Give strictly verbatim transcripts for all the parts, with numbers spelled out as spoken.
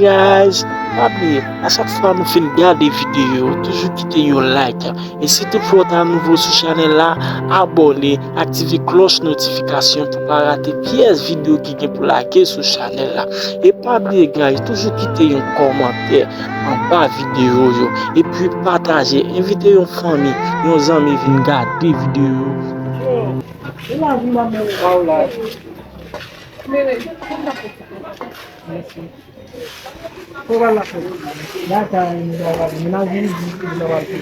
Guys, pa bliye, a chak fwa nou fin gade videyo, toujou kite yon like. E si tout fwa w ta nouvo sou chanèl la, abòne, aktive klòch notifikasyon pou pa rate pyès videyo ki gen pou lage sou chanèl la. E pa bliye, guys, toujou kite yon kòmantè anba videyo yo. Epi pataje, envite yon fanmi, yon zanmi vin gade videyo yo. Mèsi. Ou pral lakay. Lakay, nou pral lakay. Menaj mwen di, nou pral lakay.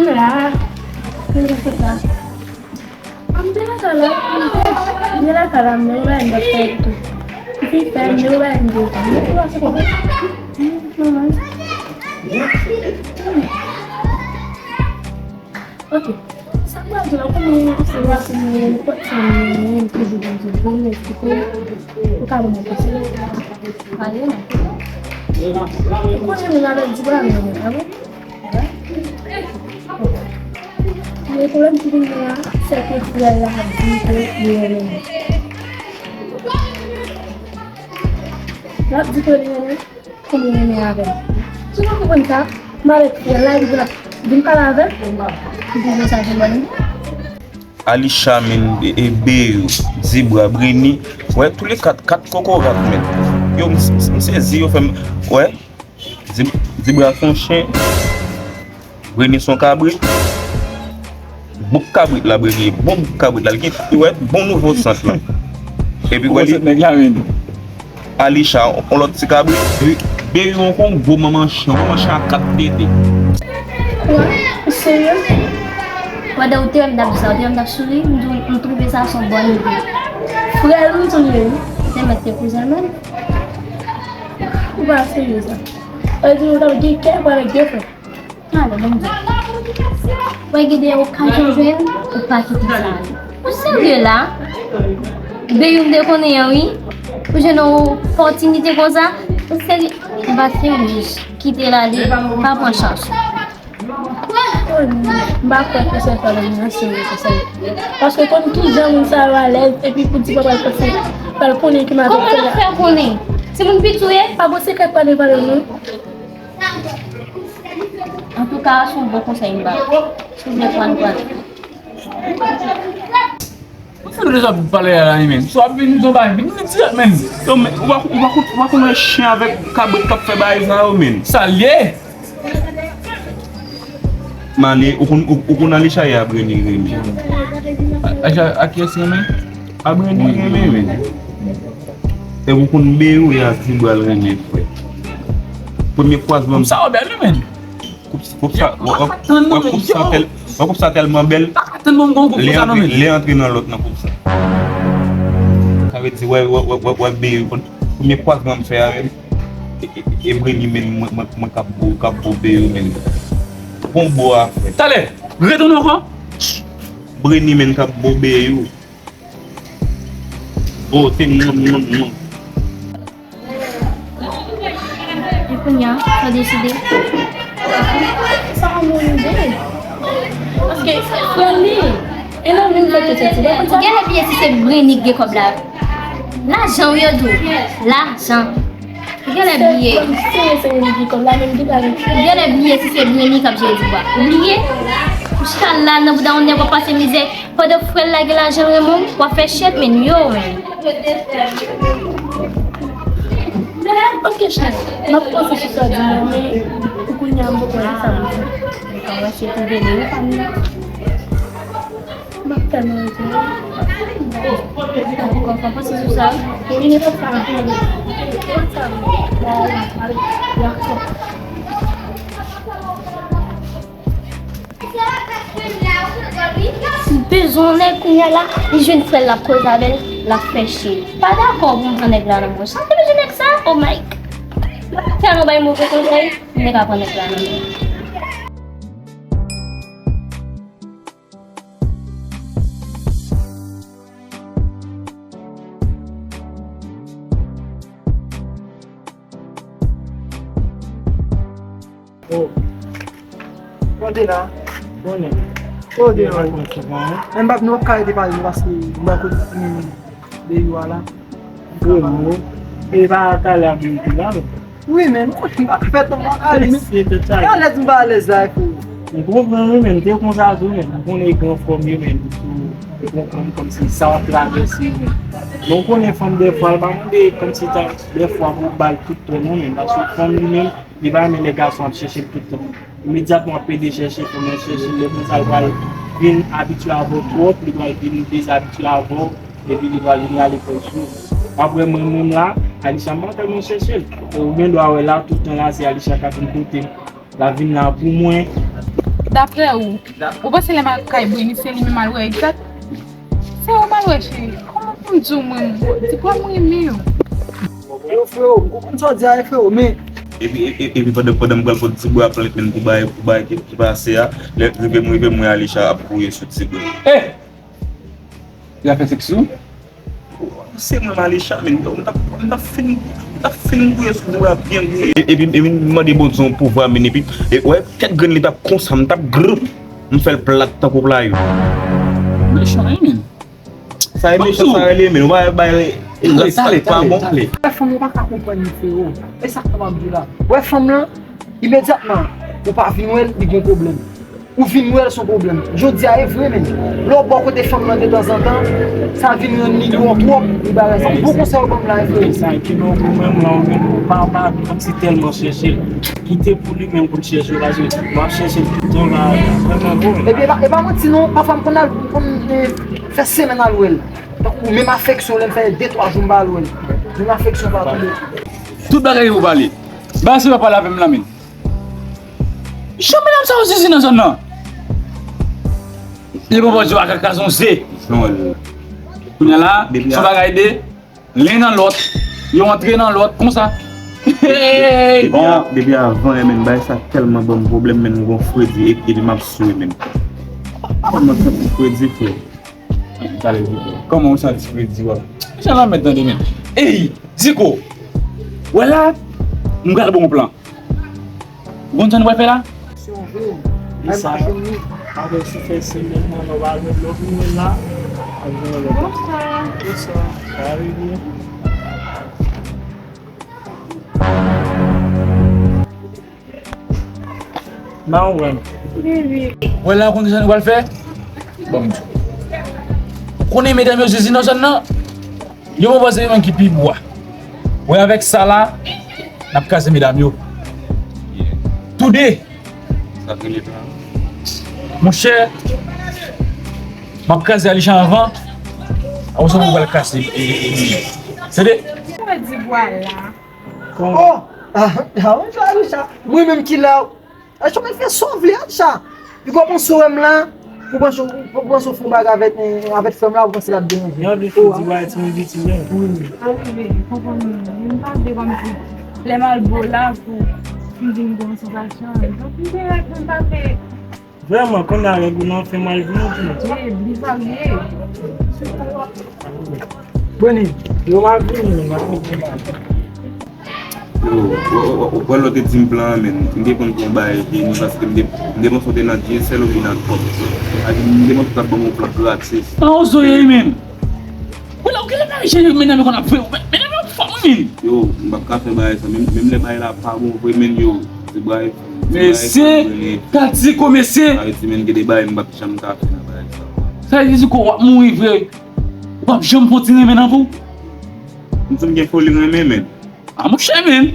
M la. Mwen te lakay la. Mwen te lakay la, men yo pa vin bat fè tou. Mwen te fè, men yo pa vin bat fè tou. Mwen te lakay la. Ok. Sa m pral di la, kòman se la, se nenpòt sa m toujou di, bon, mèsi pou ou ka ban mwen konsèy. Pale non. Ou konnen nou avèk Dibra menm, a bon? Men pwoblèm ki vin gen an, se ke frè l la di ke li renmen mwen. L ap di ke li renmen m. Konbyen renmen avè m. Si nou konprann sa, m avèk frè l la, epi l ap vin pale avè m. Li di sa vin ban li. Alisha menm, e, e, Beyou, Dibra, Brenny, wè, toulèkat, kat kokorat menm. Yo, m, m, m sezi, yo fè m, wè, Dib-, Dibra se yon chen. Brenny se yon kabrit. Bouk kabrit la, Brenny. Bon bouk kabrit la. Li gen, li wè bon nouvo sant lan. Epi wè li. Nèg la menm. Alisha, on lòt ti kabrit. Beyou, on kon gwo manman chen, manman chen a kat tete. Ou serye? Pandan ou te wè m t ap di sa, ou te wè m t ap souri, m di w, m twouve sa se yon bòn ide. Frè l, m di w li ye, wi. Se mèt te kouzen l menm. Ou pa serye sa. Sa vle di ou t ap gen kè pou avèk de frè. Ale, bon Dye. Wè, gen de okazyon w jwenn, ou pa kite sa ale. Ou serye la? Beyou m te konnen an, wi. Ou jwenn yon opòtinite konsa? Ou serye? M pa serye. Kite l ale. Pa pran chans. M pa kwè ke sèl fwa l vin an serye konsa. Paske konn kijan moun sa yo alèz, epi pou di papa l konsa, pral konnen ke m avèk frè l. Kòman l ap fè konnen? Timoun piti w ye? Pa bon sekrè pale pale non. Antouka, se yon bon konsèy m ba w. Si w vle pran, pran. Mwen fè nou deja pale a la, men. Si w ap vin, nou bay vin, vin dirèk, men. Yo, men, ou pa, ou pa, ou pa konn wè chen avèk kabrit k ap fè bagay sa yo, men. Sa l ye? Mane, ou konn, ou, ou konn Alisha ye a Brenny renmen. A, a, a kiyès renmen? A Brenny renmen, men. E ou konn Beyou ye a Dibra l renmen, frè. Premye kwazman. Sa w bèl, wi, men. Koup, koup sa, wè, wè, wè koup sa tèl, wè koup sa tèlman bèl. Lè antre, lè antre nan lòt nan koup sa. Sa vle di, wè, wè, wè, wè, wè, Beyou, premye kwazman m fè avè l, e, e, e Brenny menm, mwen, mwen, mwen k ap bo, k ap bo Beyou menm. Bon bo a, frè. Talè, retounen ankò. Brenny menm k ap bo Beyou. Oh, se moun, moun, moun. E kounye a, sa deside. Sa yon moun ide. Paske frè li, e nan moun fè tout sa, ti pa konn sa. Ou genlè bliye si se Brenny ki gen kòb la. Lajan wi yo di w. Lajan. Ou genlè bliye. Se, se, se Brenny ki gen kòb la, menm ki pa gen. Ou genlè bliye si se Brenny k ap jere Dibra. Ou bliye? Ou chita la nan bouda yon nèg w ap pase mizè. Pandan frè l la gen lajan l renmen w, w ap fè shit, men yo, men. Ok, cheri. M ap panse sou sa w di m nan, men pou kounye a, m poko wè kisa pou di. Ou ka wè si yo te vini, wi, fanmi. M ap tèlman rete. Bezwen nèg kounye a la, li jwenn frè l, l ap koze avè l, l ap fè cheri. Pa dakò pou m pran nèg la nan men w. Sa te bezwen nèg sa? Oh my God. Tèlman bay move konsèy, m te ka pran nèg la nan men l. Oh. Kote la? Konnen. Kote la? Men m p ap, nou p ap ka rete pale nou paske m pa kote fini de yo a la. Wi, non. E pa talè a menm ki la, non. Wi, men, nou konnen m pa fèt non, m pa alèz. Mesye, tèt chaje. M alèz, m pa alèz la, epi. M konprann, wi, men, m te konsa tou, men. M konnen e gran fòm yo, men, tou, e gran fòm kòmsi sa w ap travèse, men. Men w konnen fanm dèfwa, l pa mande kòmsi ta, dèfwa pou w ba l tout tan, non, men. Paske fanm li menm, li pa renmen lè gason ap chèche l tout tan. Imedyatman w ap pede chèche fanm nan, chèche l, lè konsa l pral vin abitye avè w twòp, li pral vin dezabitye avè w, epi li pral vin rale kò l sou ou. W ap wè mwen menm la, Alisha m pa tèlman chèche l. Ou gen dwa wè la, tout tan la, se Alisha k ap vin kote m. L ap vin la pou mwen. Daprè ou, ou panse lè m al kay Brini, se li menm al wè egzak? Se ou m al wè, cheri. Kòman pou m di w mwen, di kwa m renmen w? Yo, freo, m konprann sa w di a, freo, men. Epi, e- e- epi pandan, pandan m pral pot ti bwa plent menm pou bay, pou bay ki, ki pase a, lè rive m rive m wè Alisha ap gouye sou ti bwa. Eh! Li ap fè sèks wi. Se mwen Alisha, men yo, m t ap, m t ap fin, m t ap fin gouye sou ti bwa byen gouye. E- Epi, epi m mande Bondye yon pouvwa, men epi, e, wè, tèt grenn li t ap konsa, m t ap grip, m fè l plat tankou playo. Mechan, wi, men. Sa e mechan, sa rele men. Ou pa bay ras pa bon. Wè fanm ou pa ka konprann li, freo. E sa k fè m ap di w la. Wè fanm lan, imedyatman, ou pa vin wè l, li gen pwoblèm. Ou vin wè l, se yon pwoblèm. Jodi a, e vre, men. Lè w bò kote fanm lan detanzantan, sa vin rann li lou twòp, li bagay sa. Bon konsèy ou ban m la, e vre. Sa ki non pou menm la, ou menm, ou pa, pa kòmsi tèlman chèche l. Kite pou li menm pou l chèche w, paske w ap chèche l tout tan la, vrèman bon. Epi, e pa, e pa manti non, pafwa m konn al, m konn, eh, fè semèn al wè l. Tankou menm afeksyon, lè m fè de, twa jou m pa al wè l. Menm afeksyon pa tonbe. Tout bagay yo pale. Ba se pa pale avè m la, men. Jan medam sa yo zizi nan zòn nan. Li bon, bon, di w ak kazon ze. Kounye a la, se yon bagay de len nan lòt, yo antre nan lòt, konsa. Hey! Depi a- depi avan, eh, men, bagay sa tèlman ban m pwoblèm, men, m gon fredi, e- epi m ap swe, men. Kòman santi fredi, frè? Tale, Ziko. Kòman w santi fredi, w ap. Jan lanmèd tande, men. Ey, Ziko! Wè la, m pral ba w yon plan. Ou konn sa nou pral fè la? Li sa. Apre si fè semèn nan, nou va jwenn lòt nouvèl la. Bonswa. Bonswa. Sa va byen? Nan wè. Wi, wi. Wè la, ou konn sa nou pral fè? Bon, m di w. Konnen medam yo zizi nan zòn nan? Yo pwopoze yo menm ki pi bwa. Wè avèk sa la, n ap kraze medam yo. Toude. Sa k rele plan. Monchè, m ap kraze Alisha anvan. Apre sa, mwen pral kraze. Tande? Sa di bwa la. Oh! Ah, ah, Alisha, Alisha. Mwen menm ki la. Alisha, men fè sa w vle, Alisha. Piga w panse w wè m la, pou panse, pou panse w fè yon bagay avèk, eh, avèk fanm la, ou panse l ap deranje. Yon de fi di bagay ti moun piti, wi. Wi. Sa rive, konprann mwen. M pa vle kòmsi lè m al bo la pou m vin gen yon sansasyon. Donk, m te rete, m pa vle. Vrèman, kounye a règ ou nan fè m al vini tou. Wi, li varye. Boni, yo m ap vini, m ap vini. Yo, w- w- w- wè lè w te di m plan an, men, m te konn pou yon bagay vini, paske m te, m te panse w te nan dyesèl oubyen nan kòb. Sa di, m te panse w t ap ban m yon plan gratis. An, ou zoye, men. Ou la, ou genlè pa chèche medam yo konn ap fè, men, medam yo fò, men. Yo, m p ap ka fè bagay sa, menm, menm lè bagay la pa bon vre, men, yo, se bagay, se bagay sa, mesye, men, tati ko, mesye. Sa vle di, men, gen de bagay m p ap janm ka fè nan bagay sa. Sa vle di, ko, w ap mouri vre. Ou p ap janm fè yon ti renmen nan kou. M fin gen foli renmen, men. A monchè, men.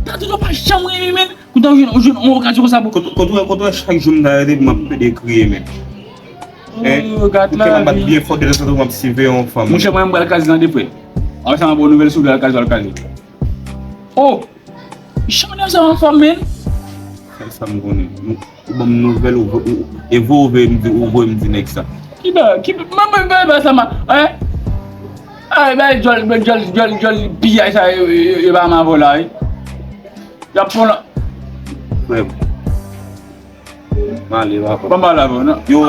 Tati, ou pa janm renmen, men. Kounye a ou jwenn, ou jwenn yon okazyon konsa pou. Kote, kote, kote chak jou m ta rete pou m ap pede kriye, men. Hein? Ou gad la, m ap bat byen fò, de tanzantan m ap siveye yon fanm. Monchè, mwen, m pral kaze nan de prè. Apre sa, m ap ba w nouvèl si w vle al kaze, al kaze. Oh! Janm nan sa anfòm, men. Sèl sa m konnen. Nou, ou ban m nouvèl, ou, ou, e vo ou voye m di, ou voye m di nèg sa. Ki ba, ki ba, mwen, mwen, mwen, ba sa, ma, hein? Ay, bay djòl, bay djòl, djòl, djòl, piyay sa, yo, yo, yo, yo ba m avè w la, wi. Y ap pran la. Frè m. M ale, papa. Ban m ale avè w, non. Yo,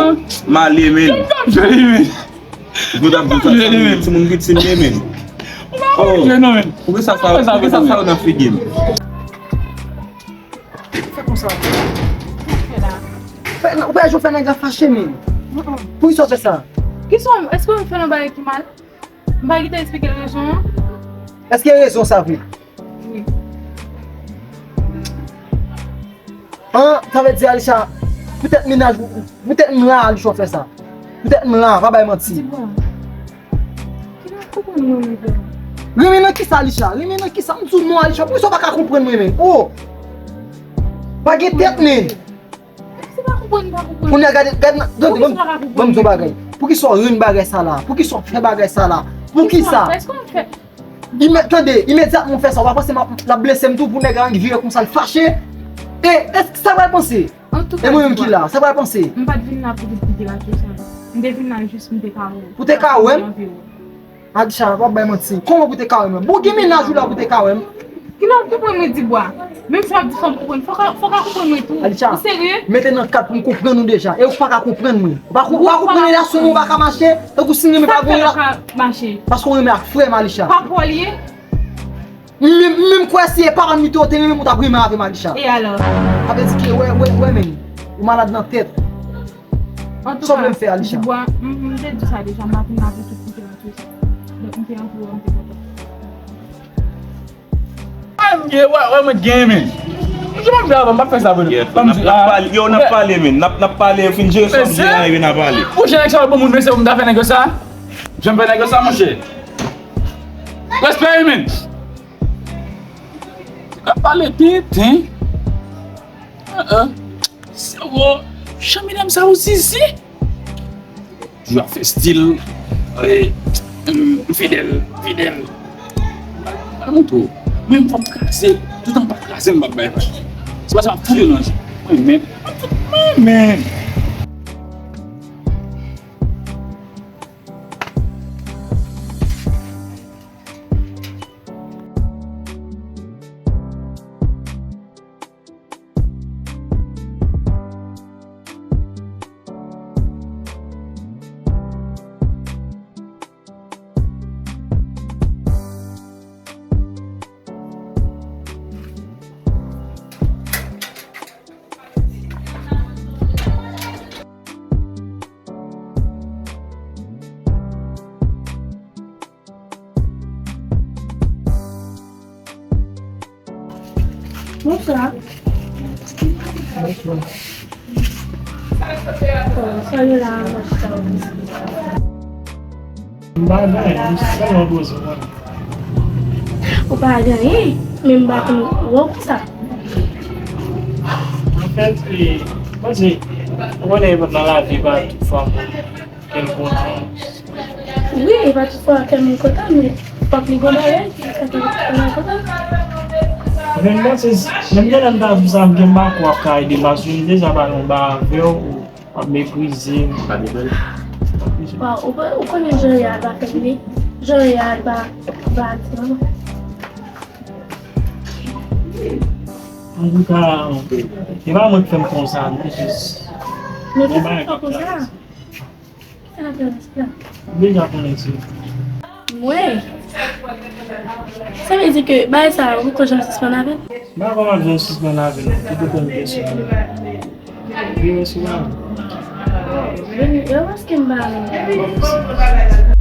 m ale, men. Yo, m ap jwe, men. Gwo dam, gwo sa, sa, men. Timoun viktim, men, men. Oh, poukisa sa, poukisa sa yo nan figi m? Fè konsa. Fè, ou pa jwe fè nèg la fache, men. Poukisa w fè sa? Kisa, èske w fè yon bagay ki mal? M pa gentan eksplike l rezon an? Èske rezon sa vre? Wi. An, sa vle di, Alisha, poutèt mennaj ou, poutèt m la, Alisha, w fè sa. Poutèt m la, pa bay manti. Di bon. Ki nan konprann mwen, mwen, frè? Renmen nan kisa, Alisha? Renmen nan kisa? M di w non, Alisha, poukisa w pa ka konprann mwen, menm? Oh! Pa gen tèt, menm. Se pa konprann, pa konprann. Kounye a gade, gade nan, tande, ban m, ban m di w bagay. Poukisa w rann bagay sa la? Poukisa w fè bagay sa la? Poukisa? Èske w fè Imè-, tande, imedyatman w fè sa, w pa panse m ap, l ap blese m tou pou nèg la vire konsa l fache? E, èske sa pral panse? E mwen menm ki la, sa pral panse? M pa t vin la pou diskite radyo sa. M te vin la jis pou m te ka wè w. Pou te ka wè m? Adisha, w ap bay manti. Kòman pou te ka wè m? Bon, gen mennaj ou la pou te ka wè m? Kilè w konprann mwen di bwa? Menm si w ap di fò m konprann, fò w ka, fò w ka konprann mwen tou. Adisha, ou serye? Mete nan kad pou m konprann ou deja. E ou pa ka konprann mwen. Ou pa, ou pa konprann relasyon nou, ou pa ka mache. Tankou si m renmen pa gen relasyon. Sa fè w pa ka mache? Paske w renmen ak frè m, Alisha. Pa pwòl ye? M menm, m menm kwè si e papa m li te, te renmen m, ou t ap renmen avè m, Alisha. E alò? Sa vle di ke, wè, wè, wè, men, ou malad nan tèt. Sa w vle m fè, Alisha? Antouka, Dibwa, m, m te di w sa deja, m pa vin la pou tout kote nan tout sa. Donk, m te antre w, m te kontan. Mwen, m gen, wè, wè, mwen gen, men. Kijan m ap fè avan, m pa fè sa, bro. N ap, n ap pale, yo, n ap pale, men. N ap, n ap pale, yo fin jere sa w ap jere, anrive n a pale. Ou jere sa, bon moun, mesye, ou m ta fè nèg yo sa? Jan m fè nèg yo sa, monchè. Respè, men. N ap pale tenten. Ah, ah. Sèvo, jan medam sa yo zizi. Toujou ap fè stil, eh, m fidèl, fidèl. Mwen montre w. Menm fò m kraze, toutan m pa kraze, m p ap bay vag. Se pa sa m ap fout yo nan je. Mwen menm, mwen menm. Bonswa. Bonswa. Oh, sa yo la, mwen chita w. M pa gen anyen, m sèlman poze w. Ou pa gen anyen, men m pa konn wè w konsa. Anfèt, e, mwen se, ou konnen nan lavi, pa tout fwa moun gen l kontan. Wi, e pa tout fwa kè moun kontan, men fòk li gon bagay ki fè kè moun kontan. Men m panse, menm jan lè m ta di w sa, m gen m pa kwè w ap ka ede m, paske m deja pale yon bagay avè w, w ap meprize m. Waw, ou, ou konnen jan Reyal pa fè vre, jan Reyal pa, pa di non. Antouka, e pa mwen k fè m konsa, non, jis. Men kisa k fè w konsa? Deja konnen se. Mwen? Sa vle di ke bagay sa a, ou poko janm sispann avè l? M pa konn ap janm sispann avè l, non. Tout otan m te sou li. Li resi la. Vini, yo, paske m pa renmen.